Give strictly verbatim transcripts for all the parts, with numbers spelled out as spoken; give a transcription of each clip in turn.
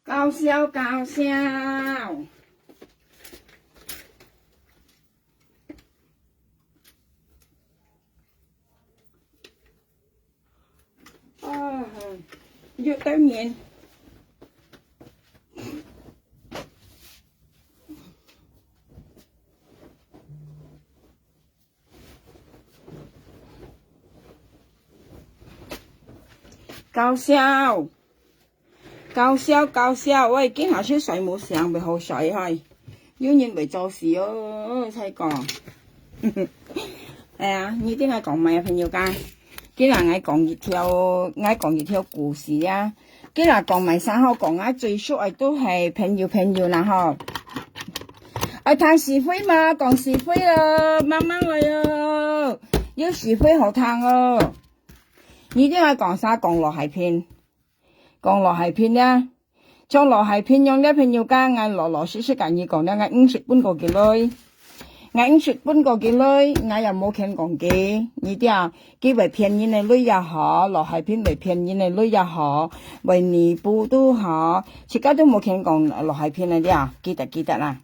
搞笑，搞笑。啊，又等人。 搞笑，搞笑，搞笑，喂，今下先睡無醒，會好睡嘿。有人會做事哦，才講。哎呀，你聽𠊎講麼个啊，朋友家？今下𠊎講一條，𠊎講一條故事啊。今下講麼个好講啊，最熟个都係朋友朋友啦吼。愛聽是非嘛，講是非哦，慢慢來哦，有是非好聽哦。 你聽𠊎講啥？講羅海平，講羅海平呀。像羅海平樣个朋友家，𠊎老老實實甲你講了，𠊎毋識分過佢鐳，𠊎毋識分過佢鐳，𠊎也無牽講佢。你知啊，佢會騙人个鐳也好，羅海平會騙人个鐳也好，會彌補都好，自家都無牽講羅海平个了，記得記得啦。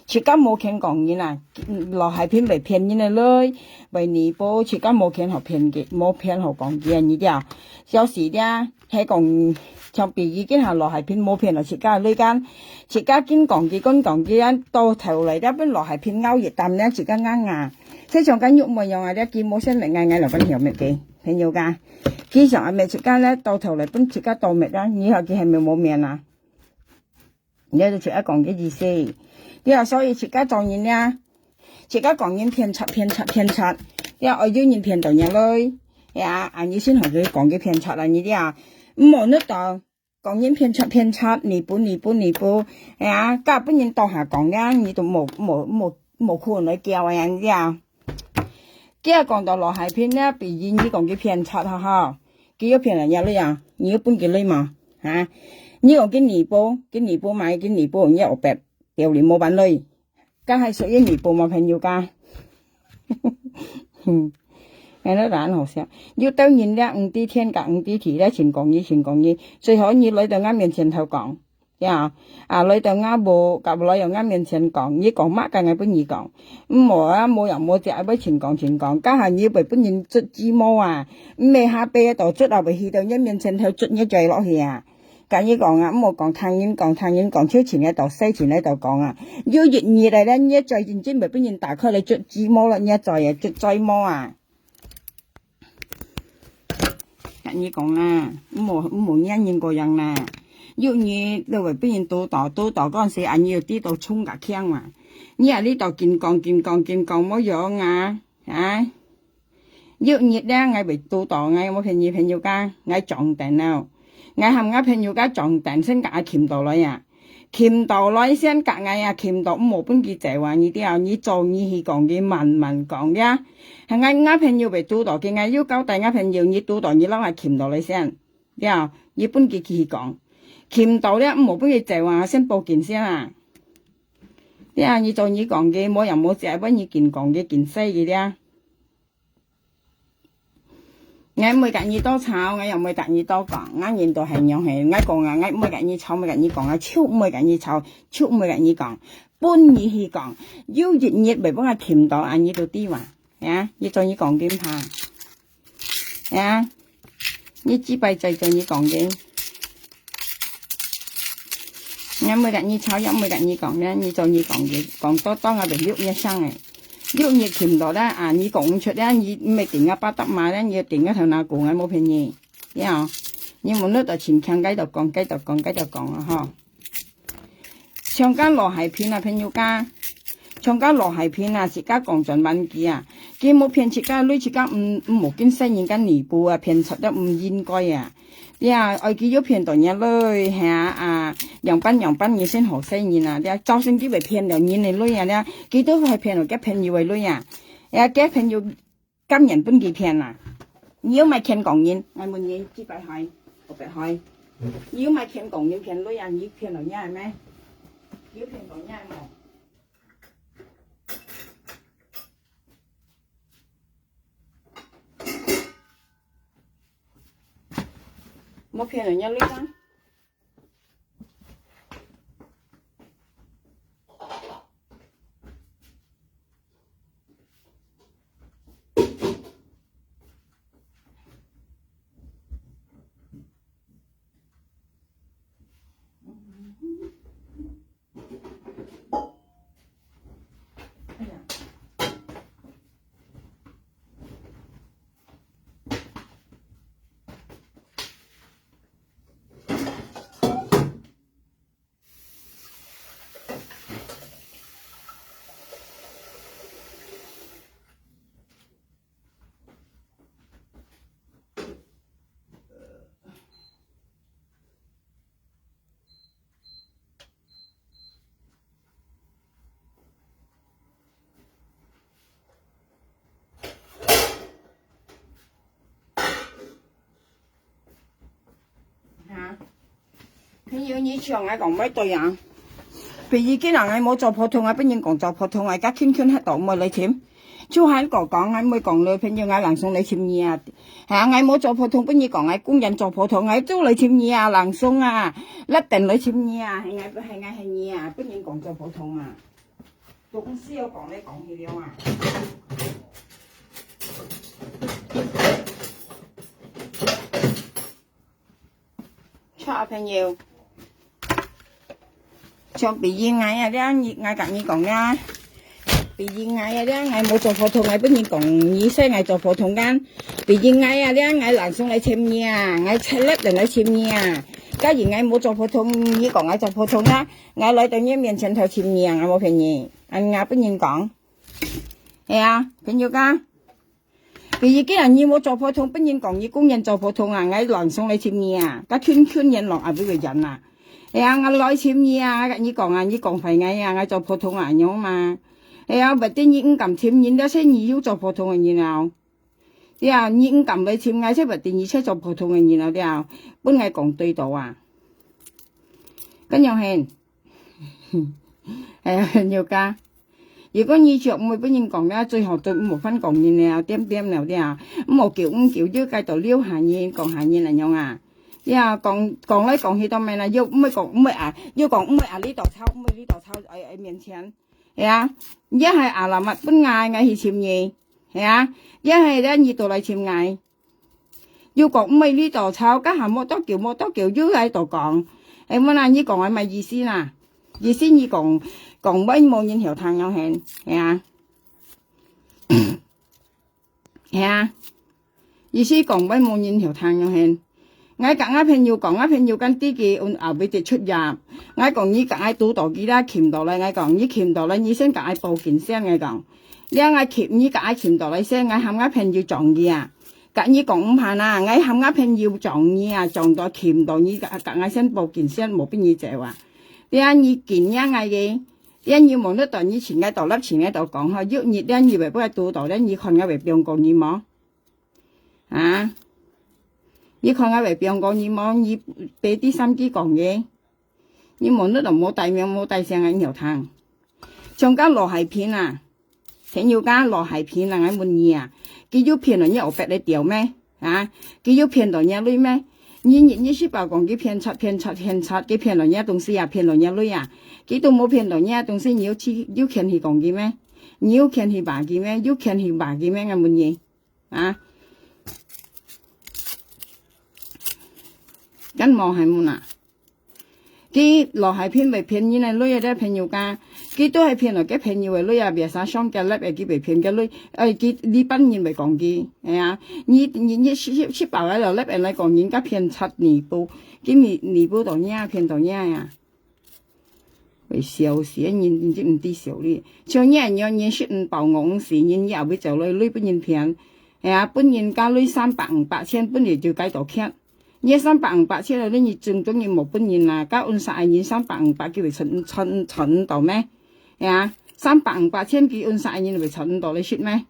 自家無牽講人啊，羅海平會騙人个鐳，會彌補，自家無牽好騙佢，無騙好講佢啊，你知啊。小事了，係講，像比如今下羅海平無騙了自家个鐳間，自家緊講佢，緊講佢，到頭來了分羅海平咬一啖了，自家硬啊。就像該玉妹樣啊，了佢無先來，𠊎，𠊎來分曉乜个，朋友家。佢想啊，乜自家了，到頭來分自家倒滅啊，你看佢係毋係無面啊？ 你就自家講个意思。對啊，所以自家做人呀，自家講人騙賊，騙賊，騙賊，呀，愛有人騙到你來，呀，啊，你先學佢講个騙賊啦，你知啊，毋好那到講人騙賊，騙賊，彌補，彌補，彌補，呀，甲分人倒下講呀，你都無，無，無，無苦來叫啊，你知啊。 佢講到羅海平呢，比喻你講佢騙賊哈哈，佢有騙人家鐳啊，你有分佢鐳無？哈？你講佢彌補，佢彌補買，佢彌補，你後壁掉你無半鐳，該還屬於彌補無朋友家？嗯，哎，那很好笑。有兜人了，毋知天甲毋知地了，盡講你，盡講你，最好你來到𠊎面前頭講。 呀，啊，來到𠊎無，甲來到𠊎面前講，你講麼个𠊎分你講。毋好啊，無樣無跡，愛盡講盡講，該下你會分人捽雞毛啊，毋係下背到捽啊，會去到你面前頭捽你嘴落去啊。甲你講啊，毋好講聽人講，聽人講，就盡个到洗，盡个到講啊。有一日來了，你嘴認真會分人打開來捽雞毛了，你嘴也捽嘴毛啊。 甲你講啊，毋好，毋好惹人過樣啦。有日你會分人堵到，堵到嗰時，啊，你又知道衝甲強嘛。你啊，你到緊講，緊講，緊講，無用啊，啊！有日咧，𠊎會堵到，𠊎無騙你朋友家，𠊎撞等了。𠊎喊𠊎朋友家撞等，先甲𠊎擒到來啊。 擒到來先甲𠊎啊，擒到毋好分佢走啊，你知啊，你做你去講，佢慢慢講呀。𠊎，𠊎朋友會堵到，佢，𠊎有交代𠊎朋友，你堵到你摎𠊎擒到來先，知啊，你分佢去講。擒到了，毋好分佢走啊，先報警先啊。知啊，你做你講个，無樣無跡，分你緊講个，緊洗个呀。 𠊎毋會甲你多吵，𠊎也毋會甲你多講，𠊎人都係樣係，𠊎講啊，𠊎毋會甲你吵，毋會甲你講啊，就毋會甲你吵，就毋會甲你講，分你去講，有一日會分𠊎擒到，啊，你都知嘛，呀，你做你講个怕，呀，你幾擺再做你講个。 𠊎毋會甲你吵，也毋會甲你講咧，你做你講个，講到到𠊎就鬱一聲誒。鬱一停到咧，啊，你講毋出咧，你毋係頂𠊎巴達嘛咧，你頂𠊎頭那骨，𠊎無騙你。呀，你無耐到盡強，該度講，該度講，該度講啊吼。像該羅海平啊，朋友家，像該羅海平啊，自家講轉彎機啊，佢無騙自家鐳，自家毋，毋好跟細人家彌補啊，騙出得毋應該啊。 呀，愛佢有騙到人鐳，係啊，啊，仰般仰般你先好細人啊，呀，造成佢會騙了人个鐳啊，呀，佢都係騙了佢朋友个鐳啊，呀，佢朋友甘願分佢騙啊。你有無牽講人？𠊎問你，幾擺開？五擺開？你有無牽講人騙鐳啊？你騙了人係咩？有騙到人無？ 無騙人家鐳啊。有你像𠊎講毋對啊。比如今日𠊎無做普通，𠊎分人講做普通，𠊎甲圈圈核到毋會來尋。就還過講，𠊎毋會講了，朋友，𠊎langsung來尋你啊。係啊，𠊎無做普通，分人講𠊎公然做普通，𠊎就來尋你啊，langsung啊，一定來尋你啊，係𠊎，係𠊎，係你啊，分人講做普通啊。都毋需要講來講去了啊。 小朋友，像比如𠊎啊，這𠊎甲你講啊，比如𠊎啊，這𠊎無做普通，𠊎分人講你說𠊎做普通間。比如𠊎啊，這𠊎langsung來尋你啊，𠊎赤粒人來尋你啊。假如𠊎無做普通，你講𠊎做普通啊，𠊎來到你面前頭尋你啊，𠊎無騙你，恁𠊎分人講。係啊，朋友家。 比如今日你無做普通，分人講你公然做普通啊，𠊎langsung來尋你啊，甲圈圈人浪啊，會會人啊。哎呀，𠊎來尋你啊，你講啊，你講壞𠊎啊，𠊎做普通啊，恁樣嘛。哎呀，毋得你毋敢尋人，但是你又做普通个人啊。對啊，你毋敢來尋𠊎，就毋得你就做普通个人啊，對啊，分𠊎講對到啊。恁樣嘿。 哎呀，朋友家，如果你就毋會分人講了，最好都毋好翻講人了，點點了了，毋好叫毋叫，又該到撩下人，講下人恁樣啊。呀，講講來講去都毋啦，又毋會講毋會啊，又講毋會啊，你到抄，毋會你到抄，哎哎面前，係啊，也係阿拉乜分𠊎，𠊎去尋你，係啊，也係咧你到來尋𠊎。 又講毋會你到抄，該下無多久，無多久又來到講。哎，無啦，你講个麼意思啦？意思你講講會無人曉聽樣係，係啊？係啊？意思講會無人曉聽樣係。𠊎甲𠊎朋友講，𠊎朋友講知佢後尾得出業。𠊎講你甲𠊎堵到佢啦，尋到來，𠊎講你尋到來，你先甲𠊎報警先，𠊎講。了𠊎尋，你甲𠊎尋到來先，𠊎喊𠊎朋友撞佢啊。 甲你講毋怕啦，𠊎喊𠊎朋友撞你啊，撞到尋到你，甲甲𠊎先報警先，無分你走啊。這你緊呀𠊎个，這你無得到你尋𠊎到立尋𠊎到講吼，有日這你會不會堵到，這你看𠊎會放過你無？啊？你看𠊎會放過你無？你白第三句講个。 你無你都無大名無大聲个，你有聽？像該羅海平啊，朋友家羅海平啊，𠊎問你啊，佢有騙了你後壁个條咩？啊，佢有騙到你鐳咩？你你你是包講佢騙賊騙賊騙賊，佢騙了你東西啊，騙了你鐳啊，佢都無騙到你東西，你有去有權去講佢咩？你有權去罵佢咩？有權去罵佢咩？𠊎問你。 啊？敢無係無啦？佢羅海平會騙人个鐳啊，這朋友家，佢都係騙了佢朋友个鐳啊，biasa上加粒个佢會騙个鐳，哎，佢呢班人會講佢，哎呀，你你你食食食飽了，粒人來講人家騙賊你不，佢你你不到你啊，騙到你啊。 會笑死，人真毋知笑哩。像你恁樣，人食毋飽，餓毋死，人也會走來鐳分人騙。哎呀，分人家鐳三百五百千，本來就該到欠。你三百五百千了，你正宗人無分人啦，該阮三个人三百五百佢會賺賺賺到咩？哎呀，三百五百千佢阮三个人會賺到來食咩？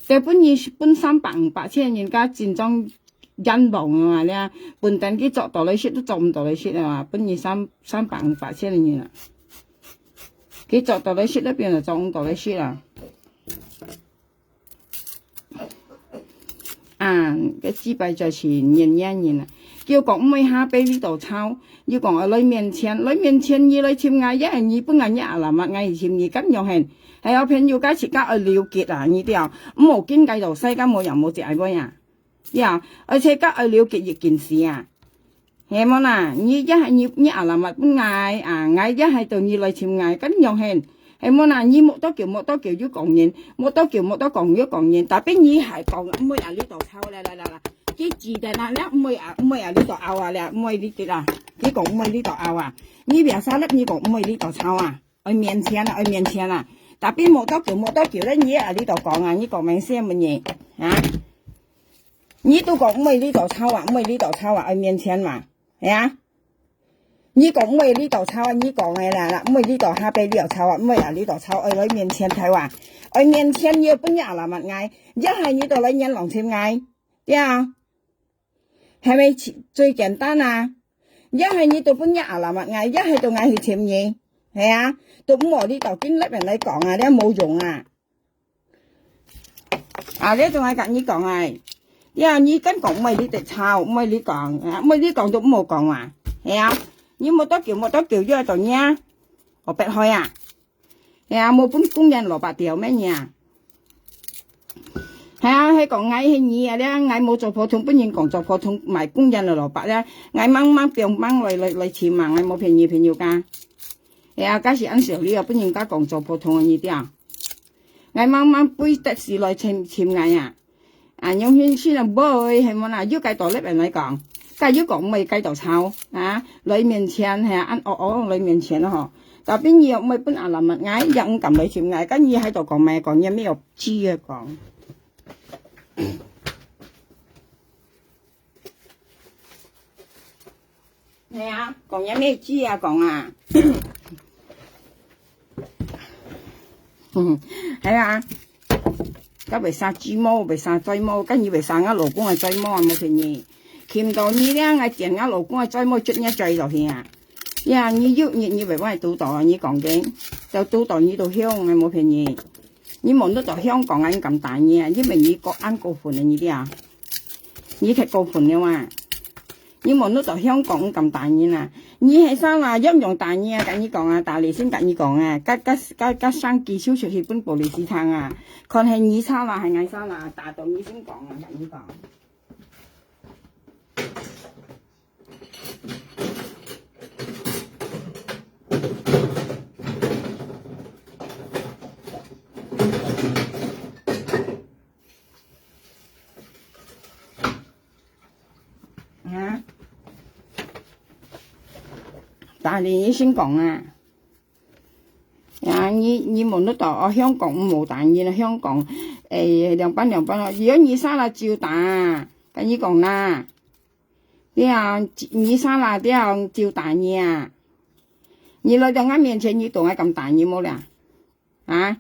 對，本人是分三百五百千人家真正冤枉啊嘛，了，分等佢做到來食都做毋到來食啊嘛，本人三三百五百千个人啊，佢做到來食都變做做毋到來食啊。啊，該幾擺就係人冤人啊，叫講毋會下背呢度抄，又講愛來面前，來面前你來尋𠊎，也係你分𠊎你阿拉乜𠊎去尋你，敢樣形？ 係啊，朋友家自家愛了結啊，你知啊，毋好緊該到世間無人無隻愛買啊，呀，而且該愛了結一件事啊，係無啦？你也係你你阿拉乜分𠊎啊，𠊎也係到你來尋𠊎，敢樣形？係無啦？你莫多久莫多久又講人，莫多久莫多講又講人，tapi你還講毋會啊，你到抄啦啦啦啦，佢記得啦，你毋會啊，毋會啊，你到拗啊啦，毋會你得啦，佢講毋會你到拗啊，你biasa粒你講毋會你到抄啊。 愛面前啊，愛面前啊。Tapi無多久，無多久咧，你也愛你度講啊，你講明先問你啊。你都講毋會你度抄啊，毋會你度抄啊，愛面前嘛，係啊。你講毋會你度抄啊，你講个啦啦，毋會你度下背你度抄啊，毋會啊你度抄，愛來面前頭啊，愛面前你又分你阿拉乜𠊎，一係你度來面浪尋𠊎，對啊。 係咪最最簡單啊？一係你都分若阿拉乜𠊎，一係都𠊎去尋你，係啊，都毋好你到今日人來講啊，這無用啊。啊，這種𠊎甲你講啊，呀，你敢講毋愛你得吵，毋愛你講，啊，毋愛你講都毋好講啊，係啊，你無多久，無多久又愛到你啊，我別開啊。 係啊，無分工人蘿蔔條咩你啊？係啊，係講𠊎係你啊，這𠊎無做普通，分人講做普通賣工人个蘿蔔咧，𠊎猛猛表猛來來來尋啊，𠊎無騙你朋友家。係啊，假使恁少你啊，分人家講做普通个你聽。𠊎猛猛飛的士來尋尋𠊎啊。 啊，用心心啊，毋會，係無啦？又該到這邊來講，該又講毋會該到吵啊，來面前係啊，恁惡惡來面前吼，tapi你又毋會分阿拉乜𠊎，也毋敢來尋𠊎，該你還到講咩講，也沒有機會講。 係啊，講也無知啊，講啊。嗯，係啊，該為啥知毛，為啥嘴毛，該你為啥𠊎老公个嘴毛啊，無騙你。尋到你了，𠊎剪𠊎老公个嘴毛，捽你嘴落去啊。呀，你有日你會會堵到啊，你講个，就堵到你都香啊，無騙你。你無落到香港啊，你敢打你啊？因為你過恁過分啊，你知啊？你太過分了啊！ 你無落到香港敢打人啊？你係salah，樣樣打你啊！甲你講啊，打你先甲你講啊，甲甲甲甲生氣就出去分police聽啊！看係你salah，係𠊎salah，打到你先講啊！甲你講。 啊？打你，你先講啊！呀，你你無落到哦，香港毋好打你啦，香港，誒，兩班兩班咯，如果你salah就打，甲你講啦，對啊，你salah對啊，就打你啊！你來到𠊎面前，你都還敢打你無啦？ 啊？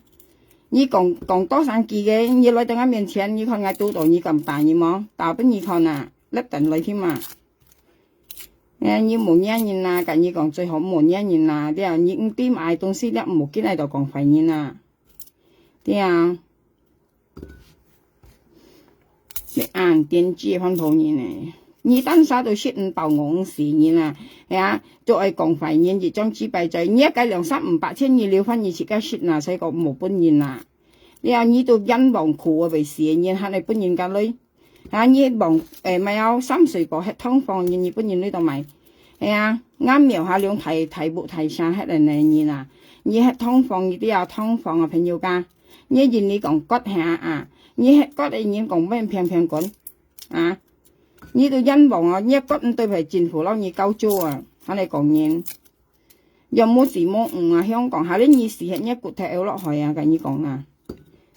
你講講多生氣个，你來到𠊎面前，你看𠊎堵到你敢打你無？打分你看啊，立等來添啊！哎，你無惹人啊，甲你講最好毋好惹人啊，對啊，你毋知麼个東西了，毋好緊愛到講壞人啊，對啊。 你恁癲雞番婆人呢？你單儕都食毋飽，餓毋死人啊！係啊，都愛講壞人，一張紙擺在，你該兩三五百千，你留翻你自家食啊，所以講無分人啊！你啊，你都冤枉苦啊，為死个人，還愛分人家鐳？啊，你望，誒，買有三歲過，歇堂房，你你分人鐳到買？係啊，𠊎廟下兩大大屋大聲歇个呢人啊，你歇堂房，你都要堂房啊，朋友家。 你人你講割下啊，你歇割个人講免平平滾啊！你都冤枉哦，你割毋對係政府摎你交租啊，還來講人。又無子無女啊，香港下輪你死歇，你骨頭摎落去啊，甲你講啊。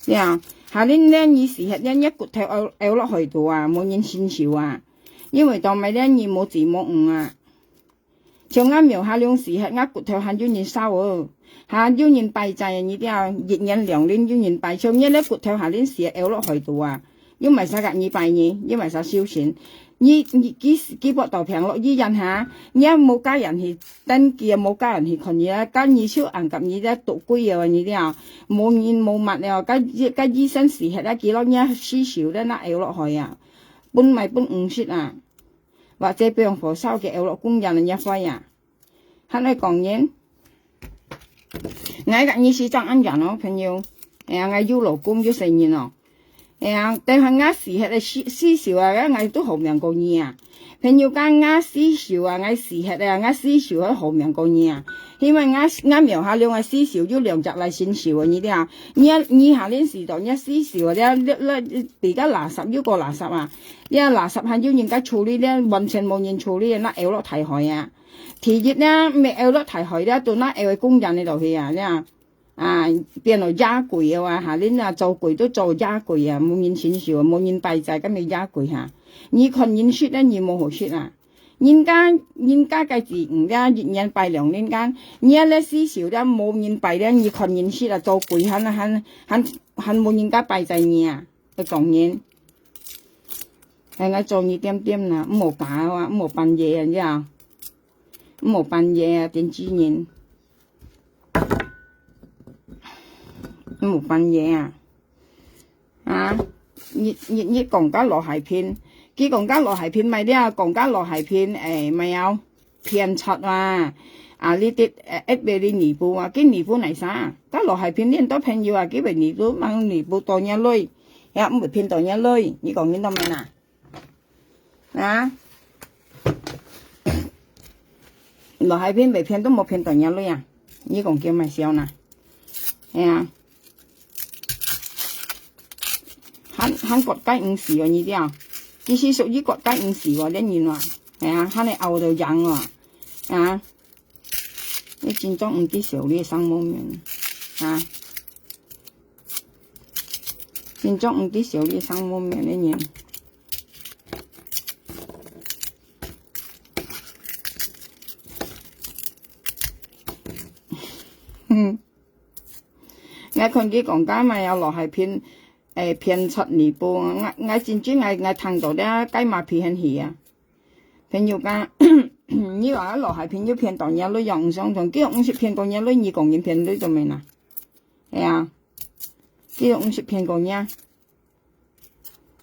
呀，下輪呢你死歇，你你骨頭摎摎落去度啊，無人承受啊，因為到尾呢你無子無女啊。 像𠊎廟下輪死歇，𠊎骨頭還有人燒哦，還有人拜祭啊！你聽，一年兩輪有人拜，像你个骨頭下輪死歇，摎落去度啊，又毋係啥个你拜你，又毋係啥修行。你你幾幾百道平落醫院下，你也無家人去登記，無家人去看你啊，甲你手硬甲你咧毒鬼啊！你聽，無人無物了，甲甲醫生死歇啊，幾落你死守咧，那摎落去啊，分賣分毋食啊！ 或者比方火燒个摎落工人个也壞啊。還來講人，𠊎个意思正恁樣哦，朋友。哎呀，𠊎有老公有細人哦。哎呀，等下𠊎死歇个死死守啊，𠊎都好命過你啊。朋友講𠊎死守啊，𠊎死歇啊，𠊎死守還好命過你啊。因為𠊎𠊎廟下兩个死守有兩隻來承受啊，你聽。你你下輪死到，你死守啊，你你你比較垃圾又過垃圾啊。 這垃圾還有人家處理，這完全無人處理，那摎落大海啊！第一呢，毋係摎落大海，這都那摎个工人个落去啊，這啊，變到野鬼啊，下輪啊，做鬼都做野鬼啊，無人承受啊，無人拜祭，敢係野鬼哈？你看人食呢，你無好食啊！人家人家个子女這一年拜兩輪間，你這死守這無人拜這，你看人食啊，做鬼還還還還無人家拜祭你啊！ 愛講人。哎，𠊎做你點點啦，毋好打啊，毋好半夜啊，你知啊？毋好扮嘢啊，電子人。毋好扮嘢啊。啊，你，你，你講个羅海平，佢講个羅海平買了，講个羅海平，誒，買了騙出啊。啊，你得，誒，一百零二部啊，佢二部哪啥？个羅海平恁多朋友啊，佢會二部，mang二部到若來，也毋會騙到若來，你講你當咩啦？ 啊？羅海平被騙都無騙到若來啊！你講叫麼笑呢？係啊，還，還割雞毋死哦，你知啊？其實屬於割雞毋死哦，這人啊，係啊，還係熬到贏哦，啊！ 你真正毋知笑你个生無面啊！真正毋知笑你个生無面个人。嗯，𠊎看佢講該嘛有羅海平，誒，騙出二部，𠊎，𠊎真正𠊎，𠊎聽到這該嘛皮很喜啊！ 朋友講，你話羅海平又騙到若來樣毋相同，佢又毋識騙過若來，你講人騙來做咩呢？係啊，佢又毋識騙過若。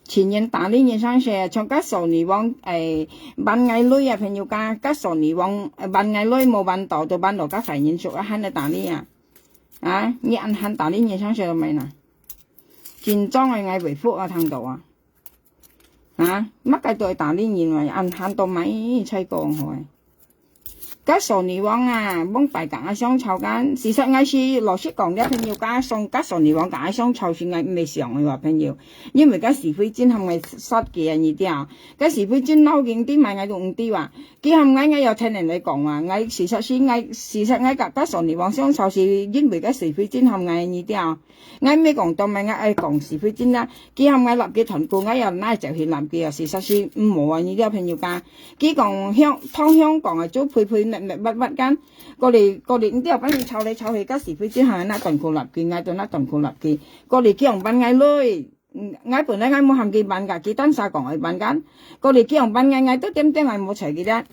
前年打你人上學，像个少女王，誒，扮𠊎來啊，朋友講，个少女王，誒，扮𠊎來無扮到，都扮到个壞人叔啊，還來打你啊！啊，你恁還打你人上學做咩呢？真正个𠊎回覆啊，聽到啊！ 啊，麼个都會打你人啊，恁喊到買菜講好誒。該少女王啊，往擺講啊，相吵間，事實𠊎係老實講，這朋友家上，該少女王講啊，相吵係𠊎毋會想个話，朋友。因為該是非真喊𠊎殺佢啊，你知啊。該是非真鬧緊，知買𠊎都毋知哇。佢喊𠊎，𠊎有聽人來講啊，𠊎事實係𠊎，事實𠊎甲該少女王相吵係因為該是非真喊𠊎，你知啊。 𠊎毋係講當面，𠊎愛講是非真啦。佢喊𠊎立佢斷股，𠊎又哪走去立佢啊？事實係毋好啊，你這朋友家。佢講香，同香港啊，做配配密密密密間，過來，過來，毋知有班人吵來吵去，甲是非真喊𠊎拿斷股立佢，𠊎就拿斷股立佢。過來佢用辦𠊎來，嗯，𠊎本來𠊎無喊佢辦个，佢單儕講愛辦間。過來佢用辦𠊎，𠊎都點點𠊎無睬佢啦。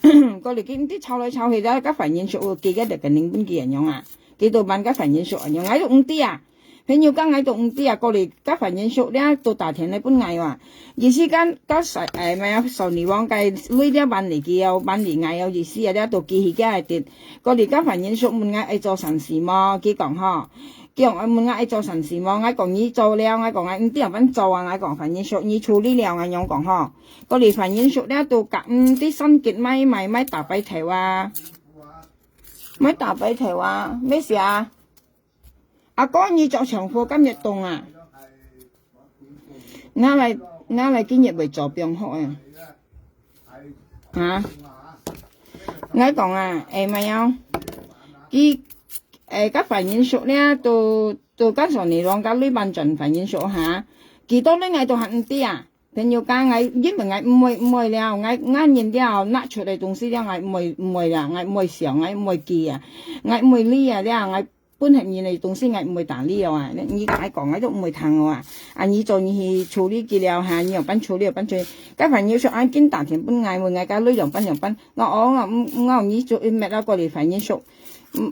過來佢毋知吵來吵去啦，甲犯人叔，佢个就肯定分佢恁樣啊，佢都辦甲犯人叔恁樣，𠊎都毋知啊。 朋友講𠊎都毋知啊，過來甲犯人叔了都打電來分𠊎哇。意思講甲少，誒，毋係啊，少女王个鐳了還你佢哦，還你𠊎哦，意思啊，了都寄去佢个得。過來甲犯人叔問𠊎愛做善事無？佢講吼，佢講問𠊎愛做善事無？𠊎講你做了，𠊎講𠊎毋知仰般做啊，𠊎講犯人叔你處理了，𠊎樣講吼。過來犯人叔了都甲毋知三結買買買大白頭啊，買大白頭啊，咩事啊？ 阿哥，你著長褲敢熱凍啊？𠊎來，𠊎來今日會做冰好啊。啊？𠊎講啊，誒，毋係哦，佢，誒，甲犯人叔了，都，都甲少女王甲鐳還轉犯人叔哈。幾多鐳𠊎都還毋知啊。 朋友講𠊎，因為𠊎毋會，毋會了，𠊎，𠊎人了，拿出來東西了，𠊎毋會，毋會了，𠊎毋會想，𠊎毋會記啊，𠊎毋會理啊了，𠊎分別人个東西，𠊎毋會打理哦啊。你甲𠊎講，𠊎都毋會聽哦啊。啊，你做你去處理佢了哈，你有辦處理，有辦處理。甲犯人叔啊，緊打電分𠊎，問𠊎甲鐳仰般仰般，𠊎哦，𠊎毋，𠊎你做，乜啊，過來犯人叔。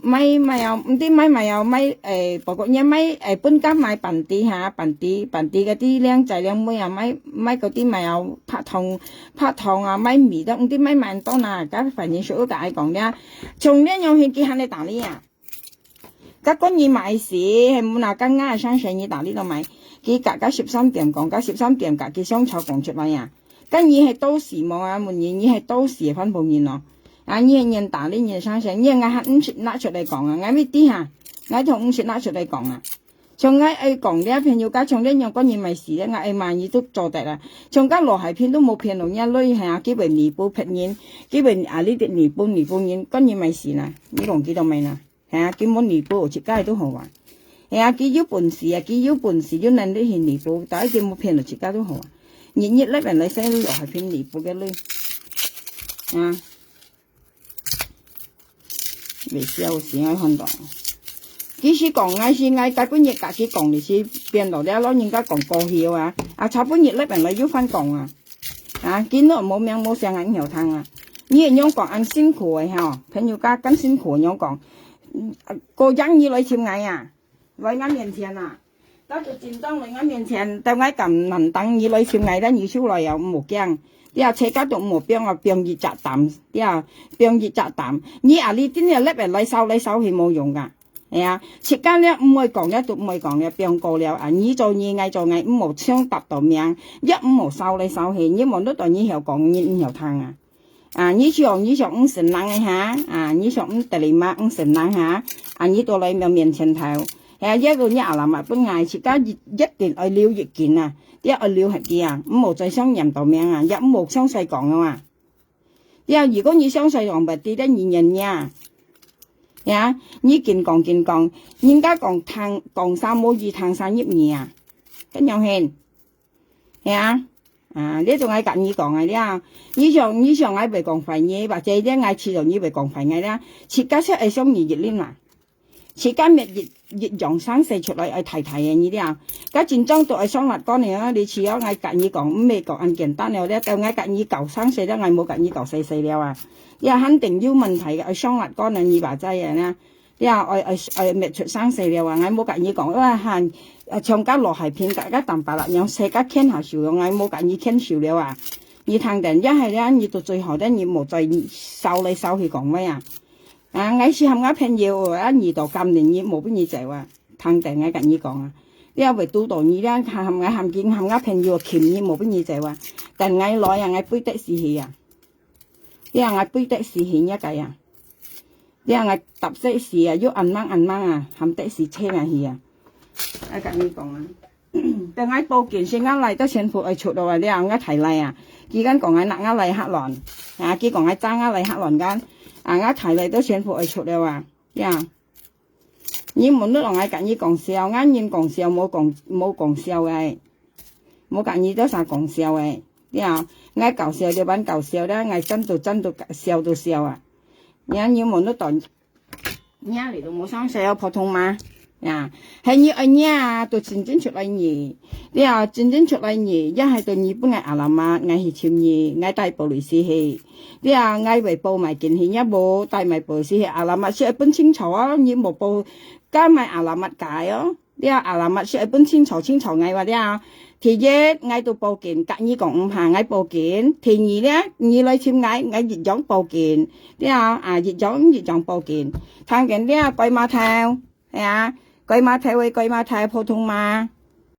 買，買啊，毋知買，買啊，買，誒，包括若買，誒，本家買板底哈，板底，板底該兜靚仔靚妹啊，買，買該兜買啊，白糖，白糖啊，買米都毋知買蠻多啦，甲反正所有甲愛講了，從這樣去佢還來打你啊。甲講你買事，係無啦，甲𠊎上生意打你都買，佢甲甲十三點講，甲十三點甲佢相吵講出來啊。甲你係都市無啊，問你，你係都市个番婆人咯。 啊，你个人打你人上身，你个𠊎還毋識拿出來講啊，𠊎乜知哈，𠊎都毋識拿出來講啊。像𠊎愛講這朋友家，像這樣講你買事咧，𠊎愛罵你都做得啊。像甲羅海平都無騙到若鐳，係啊，佢會彌補別人，佢會啊，你的彌補，彌補人，講你買事啦，你講佢都買啦，係啊，佢無彌補，自家都好啊。係啊，佢有本事啊，佢有本事，有能力去彌補，但係佢無騙到自家都好啊。日日來本來使羅海平彌補个鐳，啊。 袂笑死，𠊎看到。其實講𠊎是𠊎該本日家己講，你是變到了老人家講過去啊，啊，差不多日來本來又翻講啊，啊，今日無名無姓啊，你曉聽啊，你會仰講恁辛苦个吼，朋友家恁辛苦仰講，嗯，過樣你來尋𠊎啊，來𠊎面前啊，到到今朝來𠊎面前，到𠊎敢難當你來尋𠊎，但你就來啊，毋好驚，對啊，自家都毋好放啊，放一隻膽，對啊，放一隻膽，你啊，你真个粒个來燒來燒去無用噶。 係啊，自家了毋會講了，都毋會講了，放過了啊！你做你，𠊎做𠊎，毋好相搭到命，也毋好燒來燒去，你無得到你曉講，你毋曉聽啊！啊，你想，你想毋承認个哈？啊，你想毋得了嘛？毋承認哈？啊，你都來面面前頭，係啊，這個你阿拉嘛分𠊎，自家一一定愛留一根啊，也愛留下去啊，毋好再想念到命啊，也毋好詳細講了啊！ 呀，如果你詳細講白，知得你忍忍啊。呀，你緊講緊講，人家講聽，講三無二，聽三入二啊，恁樣形。係啊，啊，這種愛甲你講个了。你想，你想𠊎會講壞你，或者這𠊎試著你會講壞𠊎了，自家先愛想你一輪嘛。 自家搣一一樣生勢出來愛大大个你了。該真正都愛上辣干个哦，你試哦，𠊎甲你講，毋係講恁簡單了，了到𠊎甲你搞生勢了，𠊎無甲你搞細細了啊。了肯定有問題个，愛上辣干个你吧，知个呢。了愛愛愛搣出生勢了啊，𠊎無甲你講，哇，還，呃，像甲落海片，甲甲淡白啦，樣勢甲牽下手樣，𠊎無甲你牽手了啊。你聽等，也係了，你都最好的，你莫再燒來燒去講話啊。 啊，𠊎係喊𠊎朋友，啊，你到今年你無分你走啊，聽等𠊎甲你講啊，了會堵到你了，喊𠊎喊緊喊𠊎朋友，琴你無分你走啊，等𠊎來啊，𠊎飛得死去啊，了𠊎飛得死去，你个啊，了𠊎踏死死啊，又恁猛恁猛啊，喊得死車啊去啊，𠊎甲你講啊。 等𠊎報警先，𠊎來到全部愛出了啊，了𠊎大倈啊，佢敢講𠊎拿𠊎來嚇亂，啊，佢講𠊎爭𠊎來嚇亂間，啊，𠊎大倈都全部愛出了啊，呀，你毋好摎𠊎甲你講笑，𠊎人講笑，無講無講笑个，無甲你多少講笑个，了，𠊎搞笑就扮搞笑了，𠊎真都真都笑都笑啊，你你毋好當 你啊，你都無上勢哦，普通嘛。呀，係你愛你啊，都真正出來你。你啊，真正出來你，也係到你分𠊎阿拉嘛，𠊎去尋你，𠊎帶police去。你啊，𠊎會報埋警去，也無帶埋police去，阿拉嘛係愛分清楚哦，你無報，加埋阿拉嘛解哦。 了，阿拉嘛係愛分清楚清楚𠊎話了。第一，𠊎都報警，甲你講毋怕，𠊎報警。第二了，你來尋𠊎，𠊎一樣報警。了，啊，一樣一樣報警。聽見了，該碼頭，係啊，該碼頭个該碼頭普通嘛。